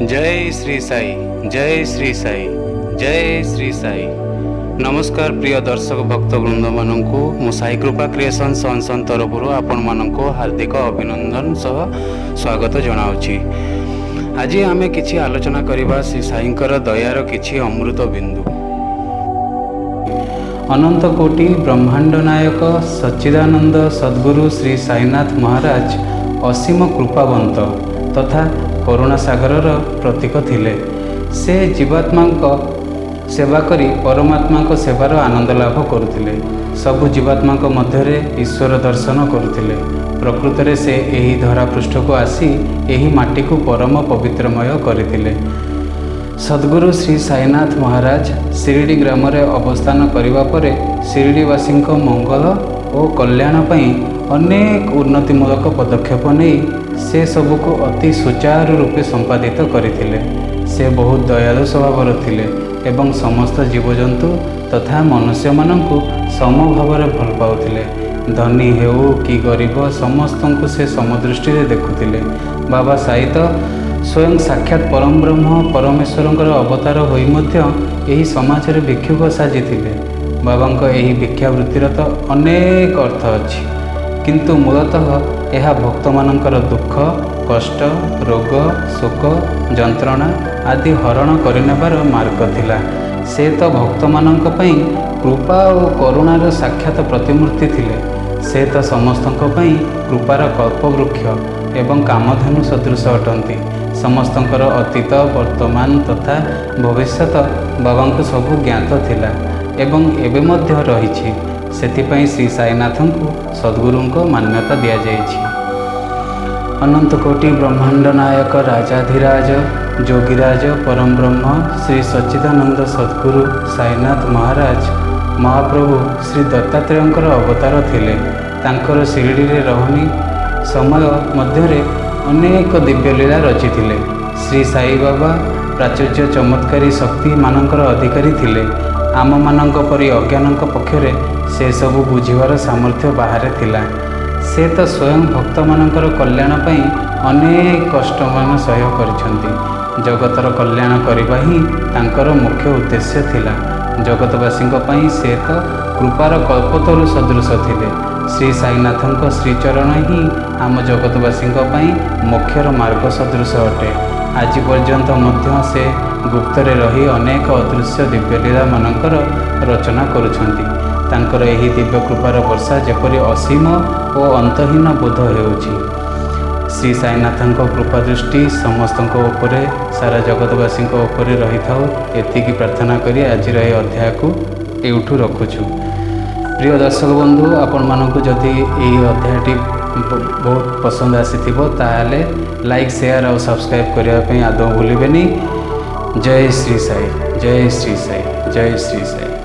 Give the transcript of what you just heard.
ଜୟ ଶ୍ରୀ ସାଇ, ଜୟ ଶ୍ରୀ ସାଇ, ଜୟ ଶ୍ରୀ ସାଇ। ନମସ୍କାର ପ୍ରିୟ ଦର୍ଶକ ଭକ୍ତ ବୃନ୍ଦମାନଙ୍କୁ। ମୁଁ ସାଇ କୃପା କ୍ରିଏସନ୍ ସନସନ୍ ତରଫରୁ ଆପଣମାନଙ୍କୁ ହାର୍ଦ୍ଦିକ ଅଭିନନ୍ଦନ ସହ ସ୍ୱାଗତ ଜଣାଉଛି। ଆଜି ଆମେ କିଛି ଆଲୋଚନା କରିବା ଶ୍ରୀ ସାଇଙ୍କର ଦୟାର କିଛି ଅମୃତ ବିନ୍ଦୁ। ଅନନ୍ତ କୋଟି ବ୍ରହ୍ମାଣ୍ଡ ନାୟକ ସଚ୍ଚିଦାନନ୍ଦ ସଦ୍ଗୁରୁ ଶ୍ରୀ ସାଇନାଥ ମହାରାଜ ଅସୀମ କୃପାବନ୍ତ ତଥା କରୁଣା ସାଗରର ପ୍ରତୀକ ଥିଲେ। ସେ ଜୀବାତ୍ମାଙ୍କ ସେବା କରି ପରମାତ୍ମାଙ୍କ ସେବାର ଆନନ୍ଦ ଲାଭ କରୁଥିଲେ। ସବୁ ଜୀବାତ୍ମାଙ୍କ ମଧ୍ୟରେ ଈଶ୍ୱର ଦର୍ଶନ କରୁଥିଲେ। ପ୍ରକୃତରେ ସେ ଏହି ଧରାପୃଷ୍ଠକୁ ଆସି ଏହି ମାଟିକୁ ପରମ ପବିତ୍ରମୟ କରିଥିଲେ। ସଦ୍ଗୁରୁ ଶ୍ରୀ ସାଇନାଥ ମହାରାଜ ଶିରିଡ଼ି ଗ୍ରାମରେ ଅବସ୍ଥାନ କରିବା ପରେ ଶିରିଡ଼ିବାସୀଙ୍କ ମଙ୍ଗଳ ଓ କଲ୍ୟାଣ ପାଇଁ ଅନେକ ଉନ୍ନତିମୂଳକ ପଦକ୍ଷେପ ନେଇ ସେ ସବୁକୁ ଅତି ସୁଚାରୁ ରୂପେ ସମ୍ପାଦିତ କରିଥିଲେ। ସେ ବହୁତ ଦୟାଳୁ ସ୍ୱଭାବର ଥିଲେ ଏବଂ ସମସ୍ତ ଜୀବଜନ୍ତୁ ତଥା ମନୁଷ୍ୟମାନଙ୍କୁ ସମଭାବରେ ଭଲ ପାଉଥିଲେ। ଧନୀ ହେଉ କି ଗରିବ, ସମସ୍ତଙ୍କୁ ସେ ସମଦୃଷ୍ଟିରେ ଦେଖୁଥିଲେ। ବାବା ସାଇ ତ ସ୍ୱୟଂ ସାକ୍ଷାତ ପରମବ୍ରହ୍ମ ପରମେଶ୍ୱରଙ୍କର ଅବତାର ହୋଇ ମଧ୍ୟ ଏହି ସମାଜରେ ଭିକ୍ଷୁକ ସାଜିଥିଲେ। ବାବାଙ୍କ ଏହି ଭିକ୍ଷାବୃତ୍ତିର ତ ଅନେକ ଅର୍ଥ ଅଛି, କିନ୍ତୁ ମୂଳତଃ ଏହା ଭକ୍ତମାନଙ୍କର ଦୁଃଖ, କଷ୍ଟ, ରୋଗ, ଶୋକ, ଯନ୍ତ୍ରଣା ଆଦି ହରଣ କରିନେବାର ମାର୍ଗ ଥିଲା। ସେ ତ ଭକ୍ତମାନଙ୍କ ପାଇଁ କୃପା ଓ କରୁଣାର ସାକ୍ଷାତ ପ୍ରତିମୂର୍ତ୍ତି ଥିଲେ। ସେ ତ ସମସ୍ତଙ୍କ ପାଇଁ କୃପାର କଳ୍ପବୃକ୍ଷ ଏବଂ କାମଧେନୁ ସଦୃଶ ଅଟନ୍ତି। ସମସ୍ତଙ୍କର ଅତୀତ, ବର୍ତ୍ତମାନ ତଥା ଭବିଷ୍ୟତ ବାବାଙ୍କୁ ସବୁ ଜ୍ଞାତ ଥିଲା ଏବଂ ଏବେ ମଧ୍ୟ ରହିଛି। ସେଥିପାଇଁ ଶ୍ରୀ ସାଇନାଥଙ୍କୁ ସଦ୍ଗୁରୁଙ୍କ ମାନ୍ୟତା ଦିଆଯାଇଛି। ଅନନ୍ତ କୋଟି ବ୍ରହ୍ମାଣ୍ଡ ନାୟକ ରାଜାଧିରାଜ ଯୋଗୀରାଜ ପରମବ୍ରହ୍ମ ଶ୍ରୀ ସଚ୍ଚିଦାନନ୍ଦ ସଦ୍ଗୁରୁ ସାଇନାଥ ମହାରାଜ ମହାପ୍ରଭୁ ଶ୍ରୀ ଦତ୍ତାତ୍ରେୟଙ୍କର ଅବତାର ଥିଲେ। ତାଙ୍କର ଶିରିଡ଼ିରେ ରହଣି ସମୟ ମଧ୍ୟରେ ଅନେକ ଦିବ୍ୟଲୀଳା ରଚିଥିଲେ। ଶ୍ରୀ ସାଇବାବା ପ୍ରାଚୁର୍ଯ୍ୟ ଚମତ୍କାରୀ ଶକ୍ତିମାନଙ୍କର ଅଧିକାରୀ ଥିଲେ। ଆମମାନଙ୍କ ପରି ଅଜ୍ଞାନଙ୍କ ପକ୍ଷରେ ସେସବୁ ବୁଝିବାର ସାମର୍ଥ୍ୟ ବାହାରେ ଥିଲା। ସେ ତ ସ୍ୱୟଂ ଭକ୍ତମାନଙ୍କର କଲ୍ୟାଣ ପାଇଁ ଅନେକ କଷ୍ଟମାନ ସହ୍ୟ କରିଛନ୍ତି। ଜଗତର କଲ୍ୟାଣ କରିବା ହିଁ ତାଙ୍କର ମୁଖ୍ୟ ଉଦ୍ଦେଶ୍ୟ ଥିଲା। ଜଗତବାସୀଙ୍କ ପାଇଁ ସେ ତ କୃପାର କଳ୍ପତରୁ ସଦୃଶ ଥିଲେ। ଶ୍ରୀ ସାଇନାଥଙ୍କ ଶ୍ରୀଚରଣ ହିଁ ଆମ ଜଗତବାସୀଙ୍କ ପାଇଁ ମୋକ୍ଷର ମାର୍ଗ ସଦୃଶ ଅଟେ। ଆଜି ପର୍ଯ୍ୟନ୍ତ ମଧ୍ୟ ସେ ଗୁପ୍ତରେ ରହି ଅନେକ ଅଦୃଶ୍ୟ ଦିବ୍ୟଲୀଳାମାନଙ୍କର ରଚନା କରୁଛନ୍ତି। ତାଙ୍କର ଏହି ଦିବ୍ୟ କୃପାର ବର୍ଷା ଯେପରି ଅସୀମ ଓ ଅନ୍ତହୀନ ବୋଧ ହେଉଛି। ଶ୍ରୀ ସାଇନାଥଙ୍କ କୃପା ଦୃଷ୍ଟି ସମସ୍ତଙ୍କ ଉପରେ, ସାରା ଜଗତବାସୀଙ୍କ ଉପରେ ରହିଥାଉ, ଏତିକି ପ୍ରାର୍ଥନା କରି ଆଜିର ଏହି ଅଧ୍ୟାୟକୁ ଏଇଠୁ ରଖୁଛୁ। ପ୍ରିୟ ଦର୍ଶକ ବନ୍ଧୁ, ଆପଣମାନଙ୍କୁ ଯଦି ଏହି ଅଧ୍ୟାୟଟି ବହୁତ ପସନ୍ଦ ଆସିଥିବ, ତାହେଲେ ଲାଇକ୍, ସେୟାର ଆଉ ସବସ୍କ୍ରାଇବ୍ କରିବା ପାଇଁ ଆଦୌ ଭୁଲିବେନି। ଜୟ ଶ୍ରୀ ସାଇ, ଜୟ ଶ୍ରୀ ସାଇ, ଜୟ ଶ୍ରୀ ସାଇ।